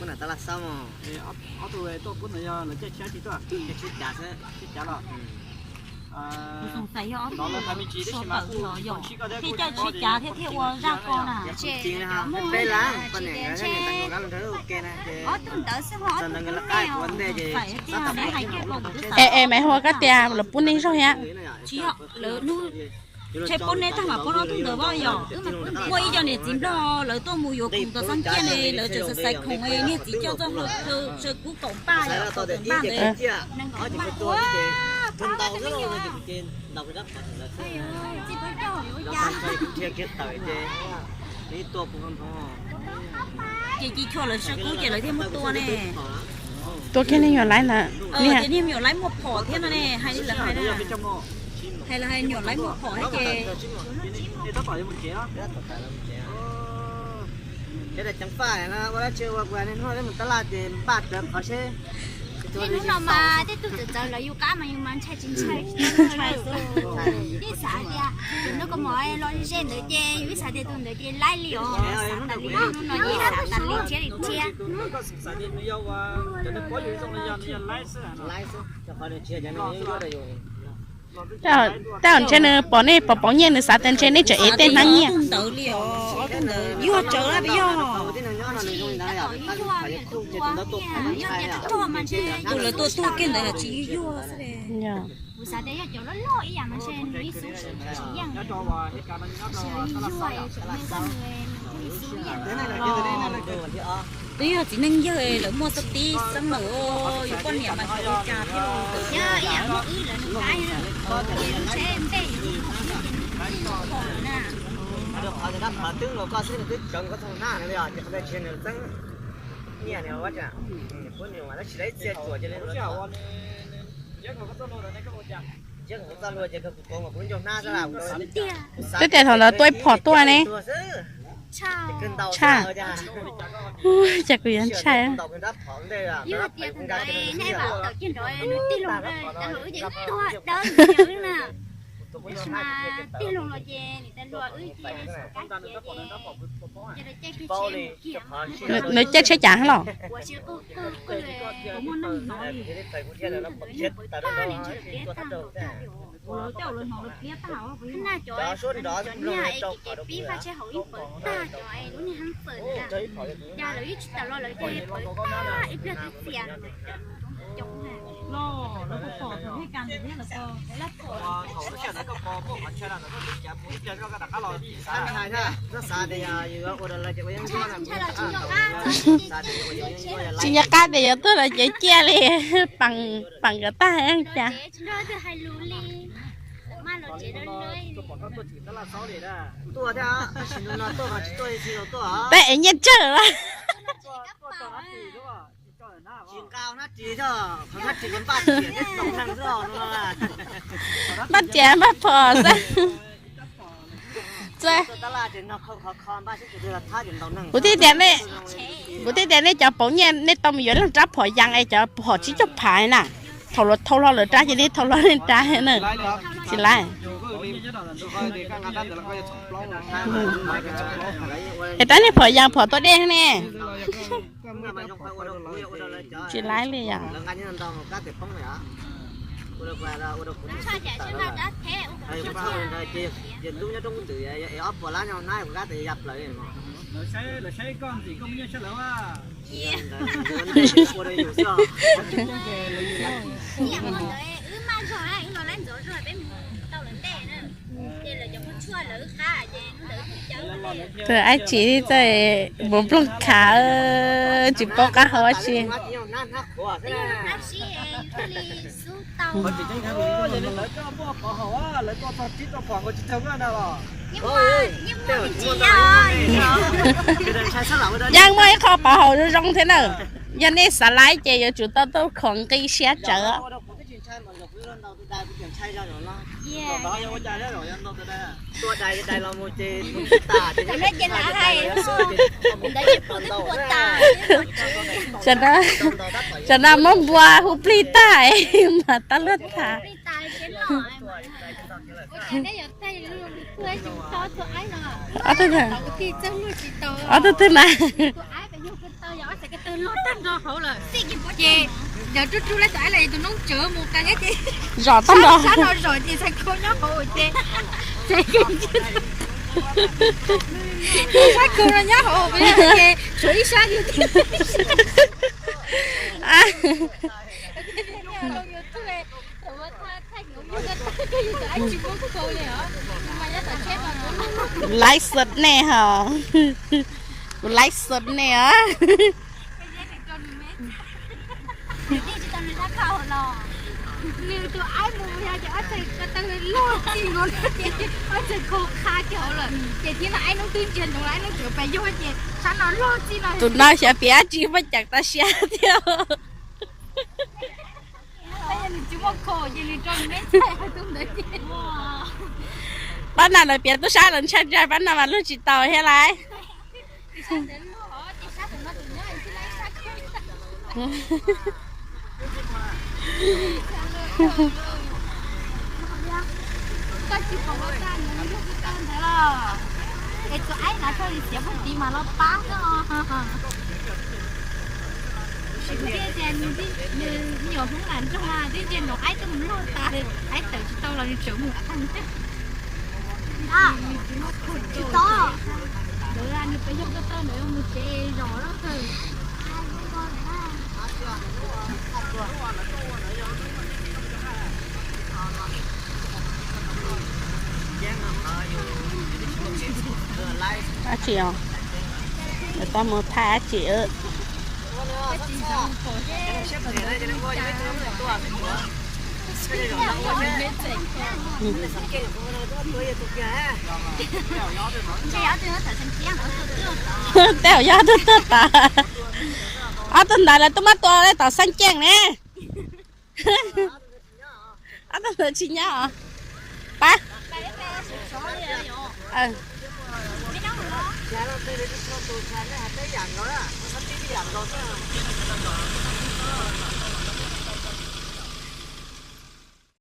Tab laj xab mog. Ob tug tuaj pub ntawd yog lawv caij tsheb tsis tuaj, caij tsheb cav xwb, tsheb cav los. Kuv xav yog ob tug suav pawm yog, thiaj caij tsheb cav thiab thiaj ua zaj ko na. Peb lab, poj niam nkawd thiab niam tais nkawd lab ntawd ua ke na ces ob tug ntawd xwb ho ob tug ntawd lawv qab kuv ua ntej ces. Es es Maiv Hua, koj tias lawv pub nej zog thiab? Tsis yog, lawv nug, ntshe pub nej tag mam pub ob tug ntawd os yog. Muaj ib co niam txiv Nplog lawv tuaj mus yuav khoom tom xab ciaj ne, lawv tseem xaiv xaiv khoom, niag txiv coj txoj hlua tsawv kub kaum paj, yog kaum paj ntawd. Ces ci chua lawv tsawv kub ces lawv thiaj muab tua ne. Tua kiag niag me nyuam laib ntawd. Ces niag me nyuam laib muaj phom thiab no ne, hais li lawv hais na. Hais lawv hais me nyuam laib muaj phom thiab ces. Ces daim ceev faj no ua dab tsi ua kuv niaj hnub mus tab laj ces npaj rawv qhov seb. Niaj hnub no mas tej tug txawv txawv lawv yus qab mas yus mas ntshai tsis ntshai. Yeej xav tias yus noj koj mov los ze ntawd ces yus ib xav tias tus ntawd ces laib li os, xav tas li hnub no yeej xav tas li thiab li thiab. Tej zaum ntshe nws pom nej pom pauv nyiaj nws xav tias ntshe nej tseem ev tej hnab nyiaj. Yuag tsawv lawm yog. Tus lawv tua tuag kiag ntawd tsis yuag xwb. Kuv xav tias yog cov loj loj ib yam mas ntshe nws ib xub tsis yeej. Twb yog txiv neej yawg lawv muaj xab tib xeeb lawm, yus poj niam mas tsis ua cas thiab. Yog ib yam muaj wb lawv nws qab, ntshe npej yus ib yam na. Qhov twb nkaus koj xwb nws twb tsawv nkaus koj txog na, ces qhov ntawd tsis yog nws txeeb nyiaj nws ua tsa, nws pub nws mas tab sis lawv ib txhia tsuam cia li. Twb tias thaum ntawd tua ib phom tuaj ne. Tshaj. Cas kuv yuav ntshai. Nws caij tsheb cav los? Tsis nco qab tias yuav tuag los cev ciaj li, peem nkawd tag cas. Peb ev nyiaj tsawg lawm. Npaj txiav npaj phom xwb. Kuv thiaj tias nej, kuv thiaj tias nej cov pauv nyiaj nej tau mus yuav leej rab phom yas es cov phom tsib caug phav na. Thaum luag thau hlo lawv rab ces nej thau hlo nej rab na. Tsis laib. Es rab niag phom yas phom tua dej ne. Tsis laib li yom. Tus ab tsi txawj mus nplooj khav, tsis paub qab hau ab tsi. Yeej muaj ib qho pov haum zoo zoo thiab na. Yog nej xav laib ces yuav tsum tau tuaj khov nqi siab tsawv. Tam no muab npua hu plig tag mas tab luaj tham. Ob tug twg na? Ob txhais ko taw loj tag nrho hauv lawm. Ces yawg rub rub lawv tus aib los tus noob tsawv mus qee thiab ces zom tag nrho, sab no zom ces txhais ko nyob hauv ces, ces sab ko no nyob hauv ces tshuav ib sab yus. Kuv laib xov nej hos, kuv laib xov nej os. Nws tus aib mus yog ces ob txhais ko taw loj txij nkaus, ob txhais ko qha kiag hauv lawm ces thiab no aib noob twb ntsia ntsoov lawm, aib noob tseem pes yog ces sab no loj txij no. Tus no xyov piav dab tsi muaj ceem tau siab thiab. Pab no lawv piav tub sab lawv ntshai ntshai, pab no mas luag tsis tau thiab lauj. Es tus aib no txhaj li txiav puag tid mas los pab xwb os. Tiag tias nws, nws nyuam Hmoob lam nroog mas twb ntsia nraum aib tuaj mus luaj tas, aib tawm tsis tau los nws tseem mus qeeg thiab. Tsis tau, ntawd nws pes yog ko taw ntawd mus tsev zos lawm. Dab tsi os? Lawv tau mus thaij dab tsi? Tej zaum yog tuaj tuaj tas. Ob tug ntawd lawv twb muab tua tom xeeb ceej ne. Ob tug ntawd tsis nyob os. Pab.